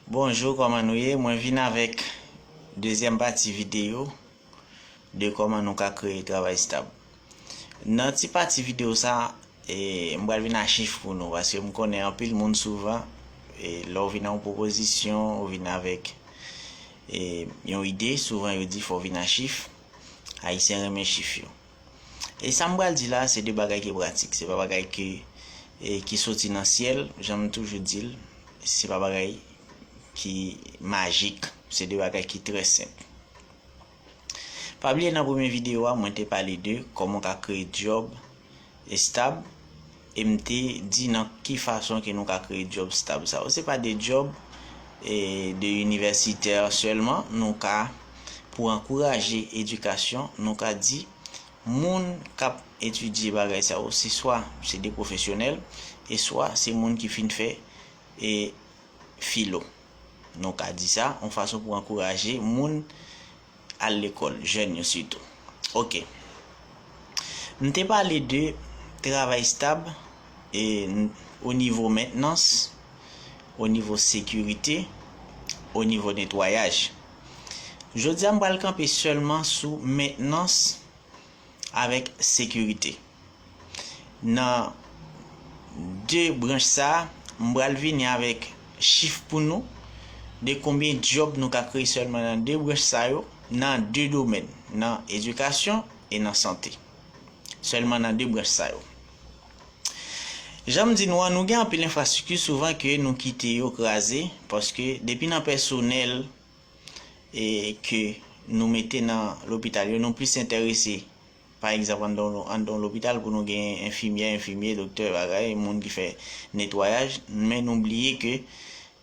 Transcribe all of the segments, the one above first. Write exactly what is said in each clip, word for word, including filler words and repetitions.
Bonjou, kòman nou ye? Mwen vin avèk dezyèm pati videyo de kòman nou ka kreye travay stab. Nan ti pati videyo sa, e, m pral vin a chif pou nou, paske m konnen anpil moun souvan, e, lè w vin a yon pwopozisyon, ou vin avèk, e, yon ide, souvan yo di fò w vin a chif. Ayisyen renmen chif yo. E sa m pral di la, se de bagay ki pratik. Se pa bagay ki, e, ki soti nan syèl, jan m toujou di l, se pa bagay ki majik. Se de bagay ki trè senp. Pa bliye nan premye videyo a, mwen te pale de kòman w ka kreye djòb estab, e m te di nan ki fason ke nou ka kreye djòb stab sa yo. Se pa de djòb, e, de inivèsitè sèlman, nou ka, pou ankouraje edikasyon, nou ka di moun k ap etidye bagay sa yo, se swa se de pwofesyonèl, e swa se moun ki fin fè, e, filo. Nou ka di sa, yon fason pou ankouraje moun al lekòl, jèn yo sitou. Oke. M te pale de travay stab, e, n-, o nivo mentnans, o nivo sekirite, o nivo netwayaj. Jodi a, m pral kanpe sèlman sou mentnans avèk sekirite. Nan de branch sa a, m pral vini avèk chif pou nou de konbyen djòb nou ka kreye sèlman nan de branch sa yo, nan de domèn, nan edikasyon e nan sante. Sèlman nan de branch sa yo. Jan m di nou an, nou gen anpil enfrastrikti souvan ke nou kite yo kraze, paske depi nan pèsonèl, e, ke nou mete nan lopital yo, nou plis enterese, pa egzanp, anndan, anndan lopital pou nou gen enfimyè, enfimye, doktè, bagay, moun ki fè netwayaj, men nou bliye ke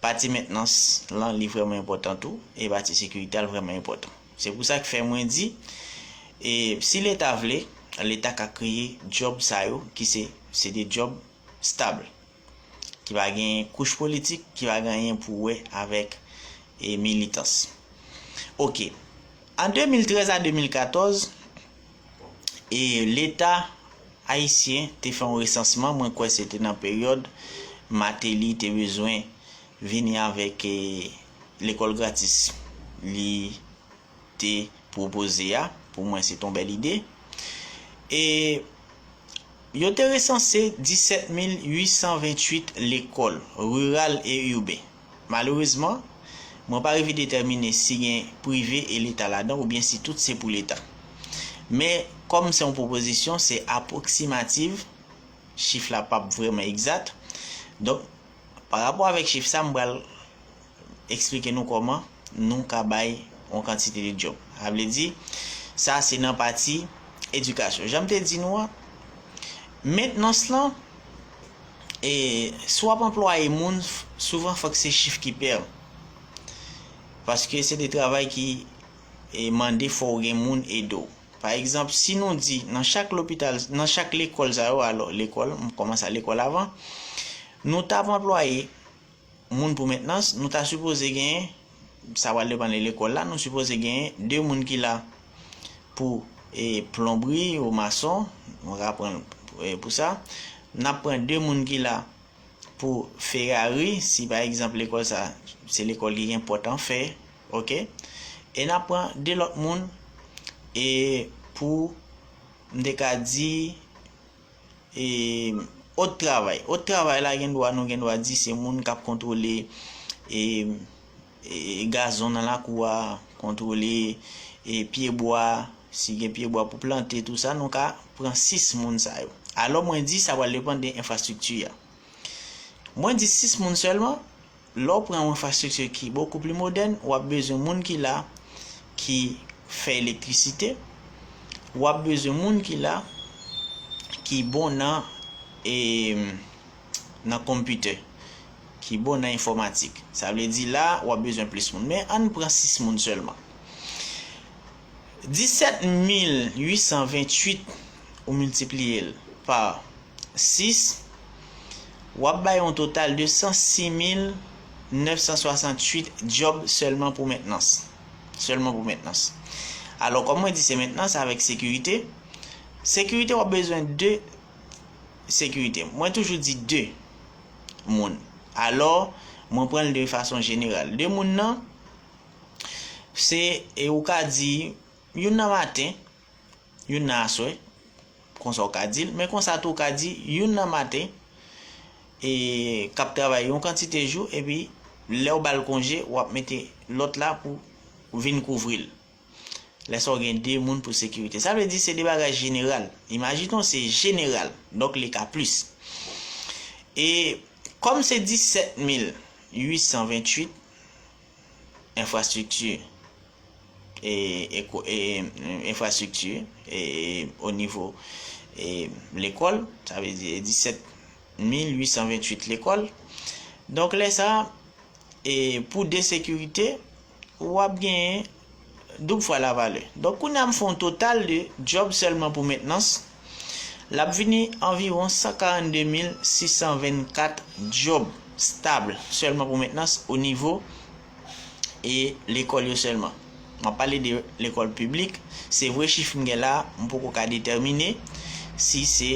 pati mentnans lan, li vrèman enpòtan tou, e pati sekirite a, l vrèman enpòtan. Se pou sa k fè mwen di, e, si Leta vle, Leta ka kreye djòb sa yo, ki se, se de djòb stab, ki pa gen kouch politik, ki pa gen anyen pou wè avèk, e, militans. Oke. An de mil trèz a de mil katòz, e, Leta ayisyen te fè yon resansman, mwen kwè se te nan peryòd Martelly te bezwen vini avèk, e, lekòl gratis li te pwopoze a. Pou mwen, se te yon bèl ide. E yo te resanse disèt mil uit san venntuit lekòl, riral e iben. Malerezman, mwen pa rive detèmine si gen prive e leta ladan oubyen si tout se pou leta. Men, kòm se yon pwopozisyon, se apwoksimativ, chif la p ap vrèman egzat. Donk, pa rapò avèk chif sa, m pral eksplike nou kòman nou ka bay yon kantite de djòb. Sa vle di, sa se nan pati edikasyon. Jan m te di nou an, mentnans lan, e, si w ap anplwaye moun, f-, souvan fòk se chif ki pè. Paske se de travay ki, e, mande fò w gen moun ede w. Pa egzanp, si nou di nan chak lopital, nan chak lekòl sa yo, alò, lekòl, m kòmanse a lekòl avan, nou t ap anplwaye moun pou mentnans, nou ta sipoze genyen, sa pral depann de lekòl la, nou sipoze genyen de moun ki la pou, e, plonbri ou mason, nou ka pran, e, pou sa. N ap pran de moun ki la pou ferari, si pa egzanp lekòl sa, se lekòl ki gen pòt an fè, oke? E n ap pran de lòt moun, e pou, m te ka di, e, ot travay. Ot travay la, gen dwa, nou gen dwa di se moun k ap kontwole, e, e, gazon nan lakou a, kontwole, e, pyebwa, si gen pyebwa pou plante, tou sa, nou ka pran sis moun sa yo. Alò, mwen di, sa pral depann de enfrastrikti a. Mwen di sis moun sèlman, lè w pran yon enfrastrikti ki bokou pli modèn, w ap bezwen moun ki la, ki fè elektrisite, w ap bezwen moun ki la, ki bon nan, e, nan konpitè, ki bon nan enfòmatik. Sa vle di la, w ap bezwen plis moun. Men ann pran sis moun sèlman. Disèt mil uit san venntuit, ou miltipliye l pa sis, w ap bay yon total de san sis mil nèf san swasantuit djòb sèlman pou mentnans. Sèlman pou mentnans. Alò, kòm mwen di se mentnans avèk sekirite, sekirite w ap bezwen de sekirite. Mwen toujou di de moun. Alò, Mwen pran l de fason jeneral. De moun nan, se, e ou ka di, youn nan maten, youn nan aswè, konsa w ka di l, men konsa tou w ka di, youn nan maten, e k ap travay yon kantite jou, epi lè w ba l konje, w ap mete lòt la pou vin kouvri l. Lè sa w gen de moun pou sekirite. Sa vle di se de bagay jeneral. Imajine w se jeneral. Donk li ka plis. E kòm se disèt mil uit san venntuit enfrastrikti, e, e, e, enfrastrikti, e, o nivo, e, lekòl, sa vle di disèt mil uit san venntuit lekòl. Donk lè sa, e, pou de sekirite, w ap genyen doub fwa lavalè. Donk kounye a m fè yon total de djòb sèlman pou mentnans. L ap vini anviwon san karannde mil sis san vennkat djòb stab sèlman pou mentnans o nivo e lekòl yo sèlman. M ap pale de lekòl piblik. Se vre chif m gen la, m poko ka detèmine si se,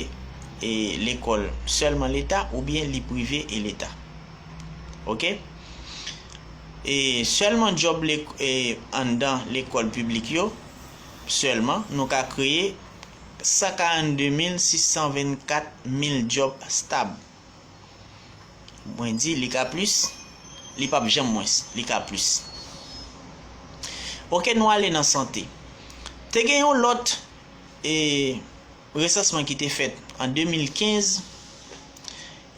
e, lekòl sèlman leta oubyen li prive e leta. Oke? E sèlman djòb lek-, e, anndan lekòl piblik yo sèlman, nou ka kreye san karannde mil sis san vennkat mil djòb stab. Mwen di li ka plis, li p ap janm mwens, li ka plis. Oke, nou ale nan sante. Te gen yon lòt, e, resansman ki te fèt an de mil kenz,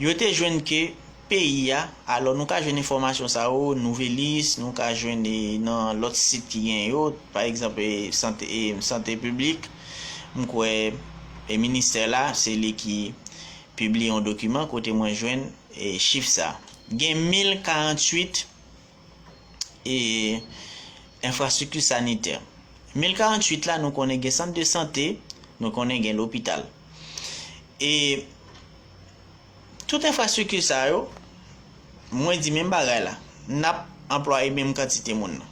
yo te jwenn ke peyi a, alò nou ka jwenn enfòmasyon sa yo, Nouvelliste, nou ka jwenn, e, nan lòt sit ki gen yo, pa egzanp, e, sante, e, sante piblik, m kwè, e, ministè la, se li ki pibliye yon dokiman kote mwen jwenn, e, chif sa. Gen mil karanntuit, e, enfrastrikti sanitè. Mil karanntuit la, nou konnen gen sant de sante, nou konnen gen lopital. E tout enfrastrikti sa yo, mwen di menm bagay la, n ap anplwaye menm kantite moun nan.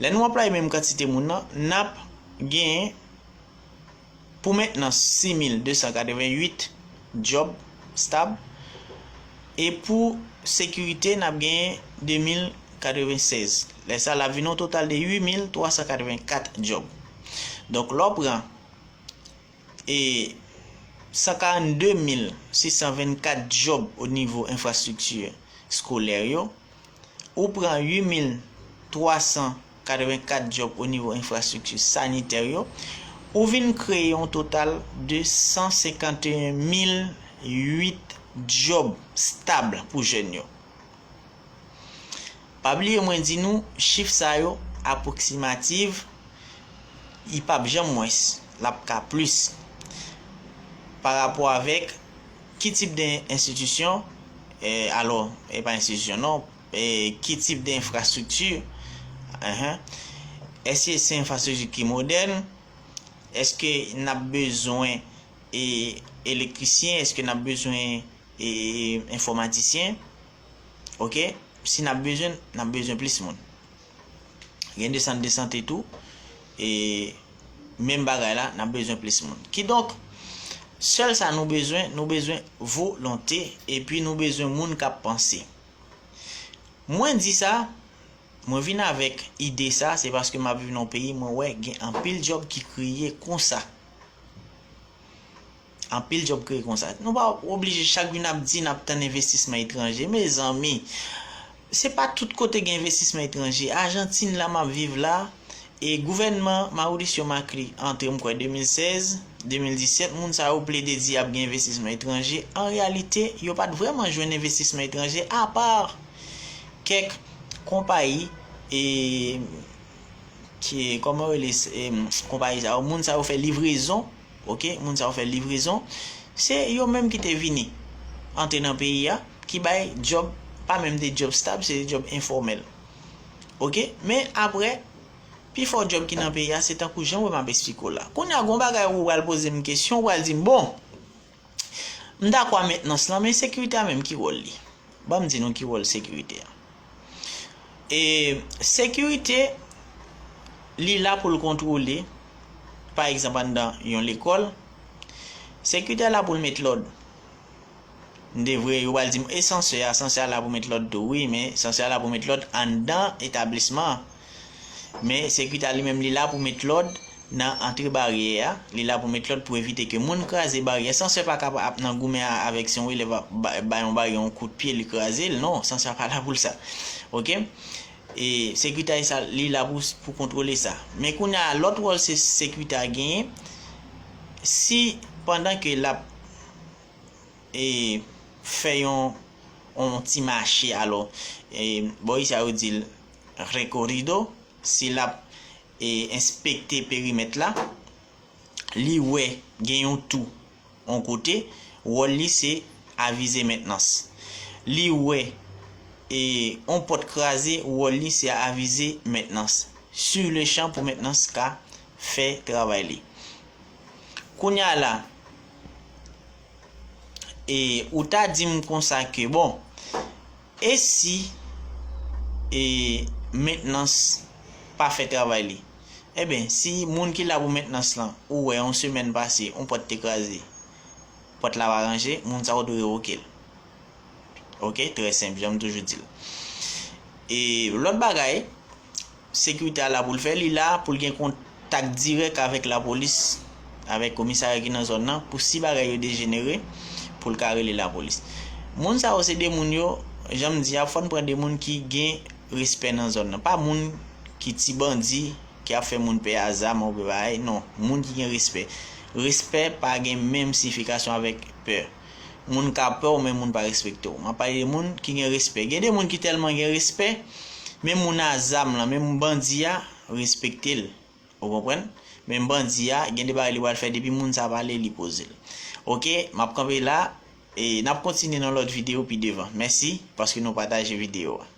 Lè nou anplwaye menm kantite moun nan, n ap genyen pou mentnans sis mil de san katreventuit djòb stab, e pou sekirite, n ap genyen de mil katrevensèz. Lè sa, l ap vin yon total de uit mil twa san katrevenkat djòb. Donk, lè w pran, e, san karannde mil sis san vennkat djòb o nivo enfrastrikti eskolè yo, ou pran uit mil twa san katrevenkat djòb o nivo enfrastrikti sanitè yo, ou vin kreye yon total de san senkanteyen mil uit djòb stab pou jèn yo. Pa bliye mwen di nou, chif sa yo apwoksimativ, li p ap janm mwens, l ap ka plis. Pa rapò avèk ki tip de enstitisyon, e, alò, e pa enstitisyon non, e, ki tip de enfrastrikti, enhen, èske se enfrastrikti ki modèn, èske n ap bezwen, e, elektrisyen, èske n ap bezwen, e, enfòmatisyen, oke, si n ap bezwen, n ap bezwen plis moun. Gen de sant de sante tou, e menm bagay la, n ap bezwen plis moun. Kidonk, sèl sa nou bezwen, nou bezwen volonte, epi nou bezwen moun k ap panse. Mwen di sa, mwen vin avèk ide sa, se paske m ap viv nan yon peyi, mwen wè gen anpil djòb ki kreye konsa. Anpil djòb kreye konsa. Nou pa oblije chak jou n ap di n ap tann envestisman etranje. Mezanmi, se pa tout kote gen envestisman etranje. Ajantin la m ap viv la, e gouvènman Mauricio Macri antre, m kwè, de mil sèz, de mil disèt, moun sa yo plede di ap gen envestisman etranje. An reyalite, yo pa t vrèman jwenn envestisman etranje, apa kèk konpayi, e, ki, kòman yo rele, e, konpayi sa yo, moun sa yo fè livrezon, oke, moun sa yo fè livrezon, se yo menm ki te vini antre nan peyi a, ki bay djòb, pa menm de djòb stab, se de djòb enfòmèl. Oke, men apre, pifò djòb ki nan peyi a, se tankou jan w wè m ap esplike w la. Kounye a, gon bagay ou pral poze m kesyon, ou pral di m, bon, m dakò a mentnans lan, men sekirite a menm ki wòl li? Ban m di nou ki wòl sekirite a. E sekirite, li la pou l kontwole, pa egzanp, anndan yon lekòl, sekirite a la pou l met lòd. M te vre, yo pral di m, e sansè a, sansè a la pou met lòd tou, wi, men sansè a la pou met lòd anndan etablisman an. Men sekirite a li menm, li la pou met lòd nan antre baryè a, li la pou met lòd pou evite ke moun kraze baryè. Sansè pa ka ap nan goumen a, avèk si yon elèv ap ba, ba yon baryè yon kout pye, li kraze l, non, sansè a pa la pou l sa. Oke? E sekirite a sa, li la pou, pou kontwole sa. Men kounye a, lòt wòl se sekirite a genyen, si pandan ke l ap e, fè yon, yon ti mache, alò, e, bò isi a yo di l recorrido, si l ap e, enspekte perimèt la, li wè gen yon tou yon kote, wòl li se avize mentnans. Li wè e, yon pòt kraze, wòl li se avize mentnans. Sur le champ pou mentnans ka fè travay li. Kounye a la, e ou ta di m konsa ke, bon, e si e mentnans pa fè travay li? Eben, si moun ki la pou mentnans lan, ou wè yon semèn pase, yon pòt te kraze, pòt la pa ranje, moun sa ou dwe revoke l. Oke, trè senp, jan m toujou di l. E lòt bagay, sekirite a la pou l fè, li la pou l gen kontak dirèk avèk lapolis, avèk komisarya ki nan zòn nan, pou si bagay yo dejenere, pou l ka rele lapolis. Moun sa yo se de moun yo, jan m di a, fò n pran de moun ki gen respè nan zòn nan. Pa moun ki ti bandi, ki ap fè moun pè a zam oubyen bagay, non. Moun ki gen respè. Respè pa gen menm siyifikasyon avèk pè. Moun ka pè w, men moun pa respekte w. M ap pale de moun ki gen respè. Gen de moun ki tèlman gen respè, menm moun a zam lan, menm bandi a, respekte l. Ou konprann? Menm bandi a, gen de bagay li pral fè, depi moun sa pale, li poze l. Oke, m ap kanpe la, e n ap kontinye nan lòt videyo pi devan. Mèsi, paske nou pataje videyo a.